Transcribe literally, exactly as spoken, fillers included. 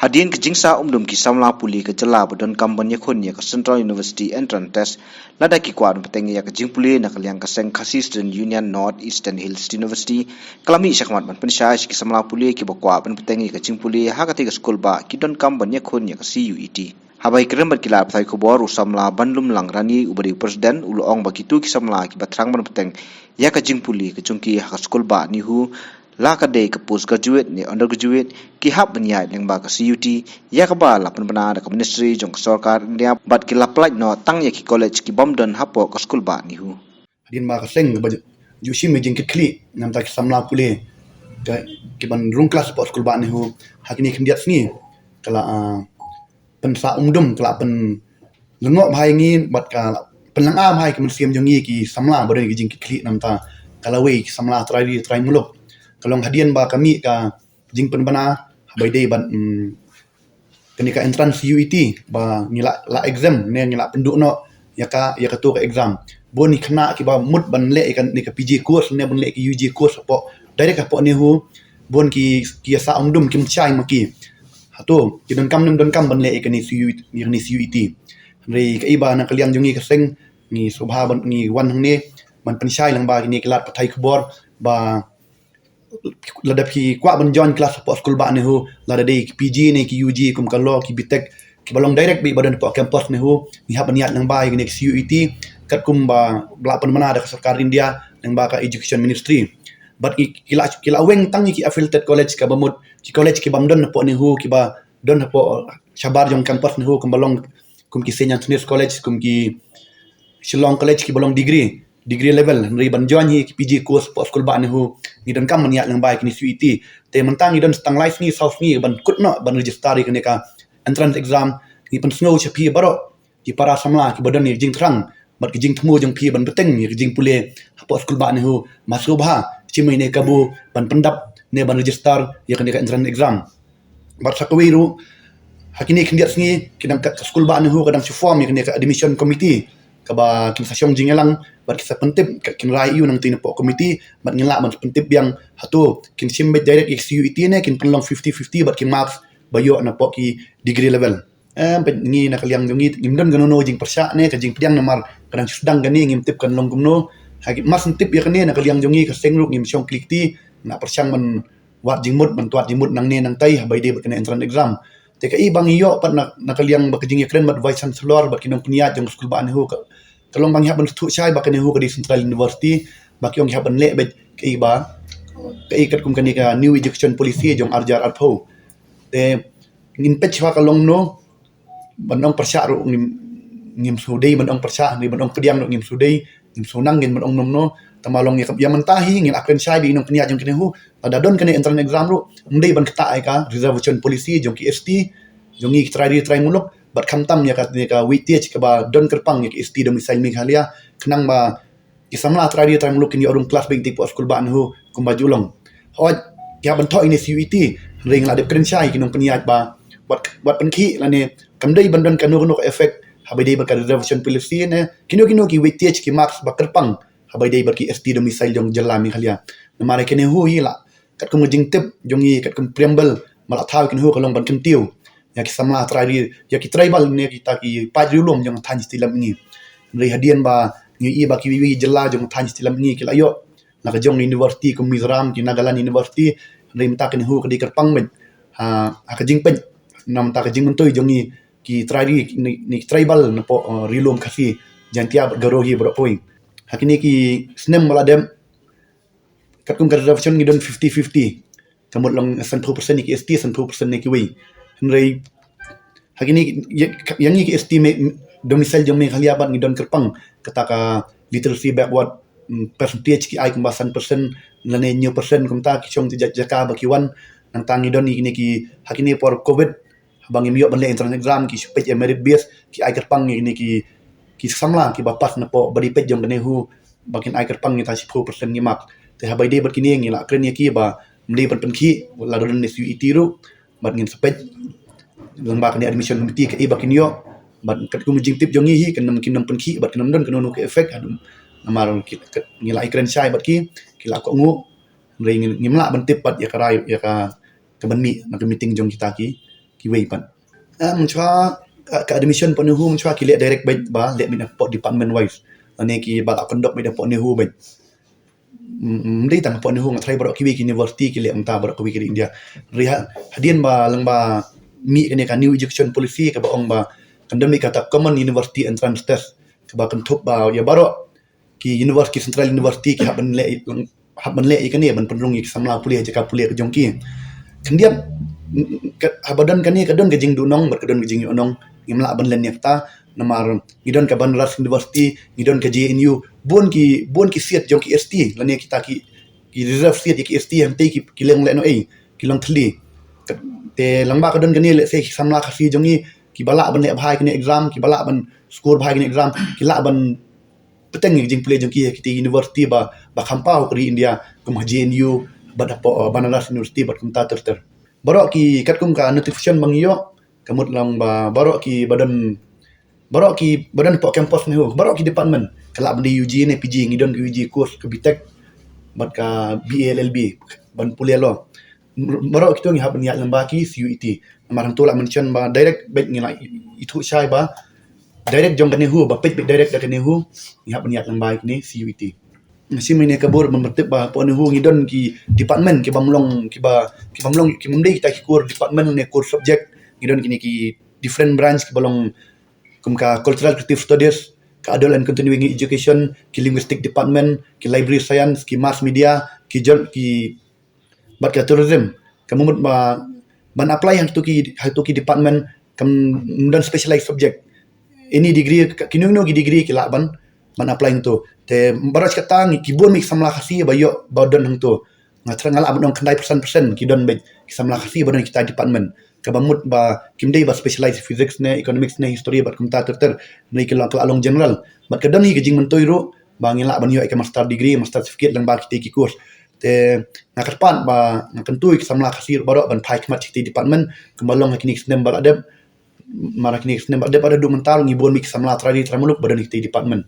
Hadien ka jingsah umdum ki samla pule ka jylla ba donkam ban ïakhun ïa ka Central University Entrance Test, lada ki kwah ban bteng ïa ka jingpule, na ka liang ka seng Khasi Student Union North Eastern Hills University ka la mih shakhmat ban pynshai sha ki samla pule kiba kwah ban bteng ïa ka jingpule ha katei ka skulbah, ki donkam ban ïakhun ïa ka C U E T. Haba ïakren bad ki lad pathai khubor, u samla Banlumlang Rani, uba dei u president, u la ong ba kito ki samla kiba thrang ban bteng ïa ka jingpule ka jong ki ha ka skulbah NEHU, la ka dei ka post graduate ne undergraduate, ki hap ban ïaid lyngba ka C U E T, ïa kaba la pynbna da ka ministry jong ka sorkar India, bad ki la pynlait noh tang ïa ki college ki bym don hapoh ka skulbah NEHU. Hadien ba ka seng kaba ju-, ju shim ïa ka jingkitkhlieh namar ki samla pule ka, ki ban rung klas hapoh skulbah NEHU, ha kine khyndiat sngi ka la, ah, pynsah umdum, ka la pynlyngngoh bha ïa ngi bad ka la pynlyngngoh bha ïa ka mynsiem jong ngi ki samla ba don ïa ka jingkitkhlieh namar ka lawei ki samla trai ri trai muluk. Ka long hadien ba ka mih ka jingpynbna haba ïadei bad, mm, kane ka entrance C U E T ba ngi la, la exempt ne ngi la pynduh noh ïa ka, ïa kato ka exam. Bun ki khynnah kiba mut ban leh ïa kane ka P G course ne ban leh ïa ka U G course hapoh, direct hapoh NEHU, bun ki, ki ïa sah umdum, kim shai ma ki. Hato ki donkam ne ym donkam ban leh ïa kane C U E T, ïa kane C U E T. Hynrei kaei ba na ka liang jong ngi ka seng, ngi sngewbha ban, ngi wan hangne ban pynshai lyngba kine ki lad pathai khubor ba lada phi kwah ban join klas hapoh skulbah NEHU, lada dei ki P G ne ki U G kum ka law, ki B Tech, kiba long direct beit ba don hapoh campus NEHU, ngi hap ban ïaid lyngba ïa kane ka C U E T, katkum ba la pynbna da ka sorkar India lyngba ka Education Ministry. Bad ki, ki la, ki la weng tang ïa ki affiliated college kaba mut ki college ki bym don hapoh NEHU, kiba don hapoh shabar jong campus NEHU, kumba long kum ki Saint Anthony's College, kum ki Shillong College kiba long degree, degree level, hynrei ban join hi ki P G course hapoh skulbah NEHU, ngi donkam ban ïaid lyngba ïa kine C U E T. Te mynta ngi don tang lai sngi saw sngi ban kut noh ban register ïa kane ka entrance exam. Ngi pynsngew sha phi baroh ki para samla kiba don ïa ka jingthrang bad ka jingthmu jong phi ban bteng ïa ka jingpule hapoh skulbah NEHU, ma sngewbha shim ïa kane ka kabu ban pyndap ne ban register ïa kane ka entrance exam. Bad sa kawei ruh, ha kine khyndiat sngi, ki dang ka, ka skulbah NEHU ka dang shu form ïa kane ka admission committee, kaba kin sa shong jingïalang bad kin sa pyntip, ka kin rai ïa u nangtei napoh committee, bad ngin lah ban pyntip biang hato kin shim beit direct ïa ka C U E T ne kin pynlong fifty fifty bad ki marks ba ïoh napoh ki degree level. Em, peit ngi na ka liang jong ngi ngim don kano kano jingpyrshah ne ka jingpdiang namar ka dang shu sdang kane, ngim tip kan long kumno. Ha ki, mar shu tip ïa kane na ka liang jong ngi ka seng ruh ngim shong kli kti, ngin pyrshang ban wad jingmut, ban wad jingmut nangne nangtai haba ïadei bad kane entrance exam. Te kaei ba ngi ïoh pat na, na ka liang bad ka jingïakren bad Vice Chancellor bad ki nongpynïaid jong ka skulbah NEHU ka, ka long ba ngi hap ban sngewthuh shai ba ka NEHU ka dei Central University, ba ki ong ngi hap ban leh beit kaei ba, kaei katkum kane ka New Education Policy jong ar hajar arphew. Te ngin peit shwa ka long kumno, ban ong pyrshah ruh ngim, ngim shu dei ban ong pyrshah, ne ban ong pdiang ruh ngim shu dei, ngim shu nang ngin ban ong kumno. Tangba long ïa ka, ïa mynta hi ngin ïakren shai bad ki nongpynïaid jong ka NEHU, lada don kane entrance exam ruh, ym dei ban ktah ïa ka reservation policy jong ki S T, jong ngi ki trai ri trai muluk, bad khamtam ïa ka, ïa ka weightage kaba don kyrpang ïa ki S T domicile Meghalaya, khnang ba ki samla trai ri trai muluk kin ïoh rung klas beit hapoh skulbah NEHU kumba ju long. Hooid, ki hap ban thoh ïa kane C U E T, hynrei ngi la dep kren shai ki nongpynïaid ba wat, wat pynkhih lane kam dei ban don kano kano ka effect haba ïadei bad ka reservation policy ne kino kino ki weightage, ki marks ba kyrpang haba ïadei bad ki S T domicile jong jylla Meghalaya. Namar ïa ka NEHU hi la, katkum ka jingtip jong ngi, katkum preamble ba la thaw ïa ka NEHU ka long ban kyntiew ïa ki samla trai ri, ïa ki tribal ne kita ki paid riewlum jong ka thaiñ Stilem ngi. Hynrei hadien ba ngi ïohi ba kiwei kiwei jylla jong ka thaiñ Stilem ngi ki la ïoh la ka jong university kum Mizoram, ki Nagaland University, hynrei mynta ka NEHU ka dei kyrpang beit ha, ha ka jingpeit na mynta ka jingmyntoi jong ngi ki trai ri, ne, ne ki tribal napoh, eh, riewlum Khasi, Jaiñtia bad Garo hi baroh kawei. Ha kine ki snem ba la dep, katkum ka reservation ngi don fifty fifty. Ka mut long sanphew percent ïa ki S T, sanphew percent ïa kiwei. Hynrei ha kine ïa, ïa ngi ki S T Me-, domicile jong Meghalaya pat ngi don kyrpang kata ka literacy backward, mm, percentage, ki ai kumba san percent lane hynñiew percent kumta, ki shong shi jaka ba ki wan. Nangta ngi don ïa kine ki, ha kine por covid, haba ngim ïoh ban leh entrance exam, ki shu peit ïa merit base, ki ai kyrpang ïa kine ki, ki samla kiba pass napoh ba dei peit jong ka NEHU, ba kin ai kyrpang ïa kita shiphew percent ki mark. Te haba ïadei bad kine ngi la kren ïa ki ba ym dei ban pynkhih, lada don ne C U E T ruh, bad ngin sa peit lyngba kane admission committee kaei ba kin ïoh, bad katkum ka jingtip jong ngi hi, kin ym, kin ym pynkhih bad kin ym don kano kano ka effect, namar ki, ki, ngi la ïakren shai bad ki, ki la kohnguh, hynrei ngim, ngim lah ban tip pat ïa ka rai, ïa ka, ka ban mih na ka meeting jong kita ki, kiwei pat. Ah, mynshwa ka, ka admission hapoh NEHU mynshwa ki leh direct beit ba leh beit hapoh department wise. Lane ki ba la conduct beit hapoh NEHU beit. Mm, ym dei tang hapoh NEHU, nga tharai baroh kiwei ki university ki leh mynta, baroh kiwei ki ri India. Hynrei ha, hadien ba lyngba mih kane ka new education policy kaba ong ba kan don beit kata common university entrance test kaba kynthup ba ïa baroh ki university, central university ki hap ban leh, hap ban leh ïa kane ban pynrung ïa ki samla pule ha jaka pule ka jong ki. Khyndiat, ka, haba don kane ka don ka jingduhnong bad ka don ka jingïohnong. Ngim lah ban len ïa kata namar ngi don ka Banaras University, ngi don ka J N U, bun ki, bun ki seat jong ki S T lane kita ki, ki reserve seat ïa ki S T, hangtei ki, ki long lehnohei, ki long thylli. Te lyngba ka don kane, lehse ki samla Khasi jong ngi kiba lah ban leh bha ïa kane exam, kiba lah ban score bha ïa kane exam, ki lah ban bteng ïa ka jingpule jong ki ha kitei university ba, ba kham paw ha ka ri India, kum ha J N U bad hapoh, uh, Banaras University bad kumta ter ter. Baroh ki, katkum ka notification ba ngi ïoh, ka mut long ba baroh ki ba don, baroh ki ba don hapoh campus NEHU, baroh ki department, ka lah ban dei U G ne P G, ngi don ka U G course ka B Tech bad ka B A L L B ban pule law. Baroh kito ngi hap ban ïaid lyngba ki C U E T. Namar hangto la mention ba direct beit, ngi la ithuh shai ba direct jong ka NEHU, ba peit beit direct da ka NEHU, ngi hap ban ïaid lyngba kine C U E T. Nga shim ïa kane ka bor ban pyntip ba hapoh NEHU ngi don ki department ki bym long, ki ba, ki bym long, ki bym dei kita ki core department ne core subject. Ngi don kine ki different branch kiba long kum ka Cultural Creative Studies, ka Adult and Continuing Education, ki Linguistic Department, ki Library Science, ki Mass Media, ki jour-, ki bad ka Tourism. Ka mut ba ban apply ha kito ki, ha kito ki department kam don specialized subject. Any degree, ka, kino kino ki degree ki lah ban, ban apply hangto. Te baroh shi katta ngi, ki bun beit ki samla Khasi ba ïoh, ba don hangto. Nga thrang, nga lah ban ong khyndai percent percent ki don beit ki samla Khasi ba don kita department. Kaba mut ba kim dei ba specialize physics ne economics ne history bad kumta ter ter. Hynrei ki long, ki la long general. Bad ka don hi ka jingmyntoi ruh ba ngi lah ban ïoh ïa ka master degree, master certificate lyngba kitei ki course. Te nga kyrpad ba, nga kyntu ïa ki samla Khasi ruh baroh ban phai khmat sha kitei department, kumba long ha kine ki snem ba la dep. Namar ha kine ki snem ba la dep haduh mynta ngi bun beit ki samla trai ri trai muluk ba don ha kitei department.